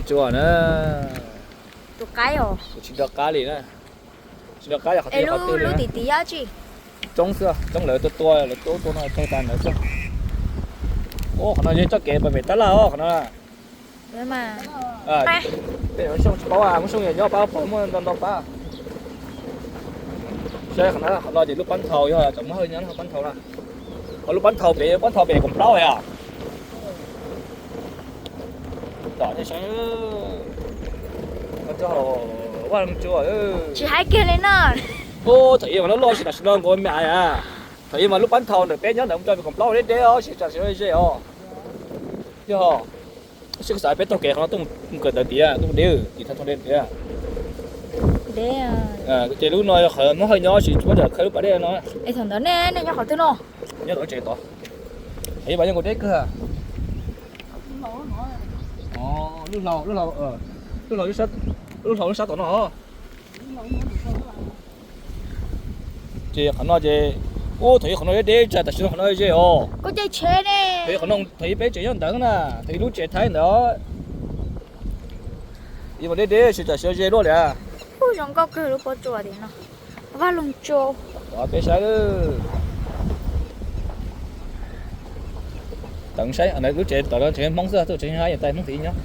Tsuas na. Tus qaib os. Tsis nco qab li na. Tsis nco qab yog qhov twg qhov twg li na. Lub tim tim yab tsi. Tsoob xwb, tsoob lawv tua tua, lawv tua tua no tawg tas ntawd xwb. Ua qhov no yog txoj kev pem tab laj os qhov no. Tej Hmoob Xyooj tsis paub, Hmoob Xyooj yog nyob pab pog muaj ntau ntau pab. Saib qhov no, qhov no ces lub pab nthaus, yog cov Hmoob Hawj nyob lub pab nthaus na. Qhov lub pab nthaus pem, pab nthaus pem kaum plaub yom. Tom thiaj saib. Vaj Loog Tsua. Tsis hais kiag li na. Thaum ub mas loj loj, tam sim no nkaus me me a. Thaum ub mas lub pab nthaus ntawm peb nyob ntawd mus txog pem kaum plaub deb deb os, tam sim no ze os. Yog, sib xav peb taug kev qhov no tuaj mus kawm ntawv tiav, tuaj mus deb, tim thaj thaj deb tiav. Ces lub no yog qhov Hmoob Hawj nyob, tsis tshua ntawm khawb lub pas dej no. Es thaum ntawd nej nyob qhov twg no? Nyob tom tsev tod. Thaum ub mas yeej nkaus deb kawg. Lub hlau, lub hlau lub sab tom no. Ces qhov no ces, ub, thaum ub qhov no deb deb tsawg, tam sim no qhov no ze os. Thaum ub qhov no, thaum ub peb tsev nyob ntawd na, thaum ub lub tsev Thaib ntawd. Ib mas deb deb, tam sim no ze luaj li. Ub, zoo nkauj kawg lub pob tsuas tim no. Vaj Loog Tsua. Peb saib. Teev saib, lub tsev tom no tsev Hmoob xwb, tsev Hmoob hab, tais Hmoob tim nyob.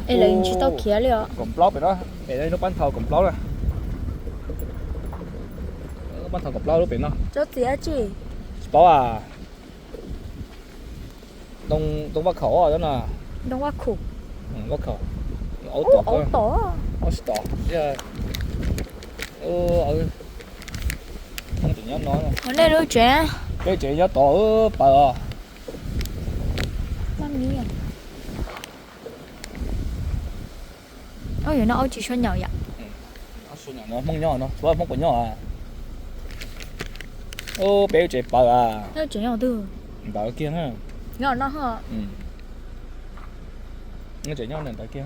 Es lawv tsis tau khiav li os. Kaum plaub pem no, pem lub pab nthaus kaum plaub na. Lub pab nthaus kaum plaub lub pem no. Tsis paub a. Ntoo Vaj Khaum no. Ntoo Vaj Khaum. Vaj Khaum. Aub tom, aub tom. Hmoob tsev nyob no. Nej lub tsev. Peb tsev nyob tod, paws os. Yog no aub tsis tshua nyaum yom. Hmoob nyob no, tsis paub Hmoob puas nyob. Peb lub tsev paws a. Ntawd kiag na. Tsev nyob ntawd kiag.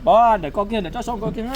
Pab ntawm koj kiag, ntawm tsob saub koj kiag na.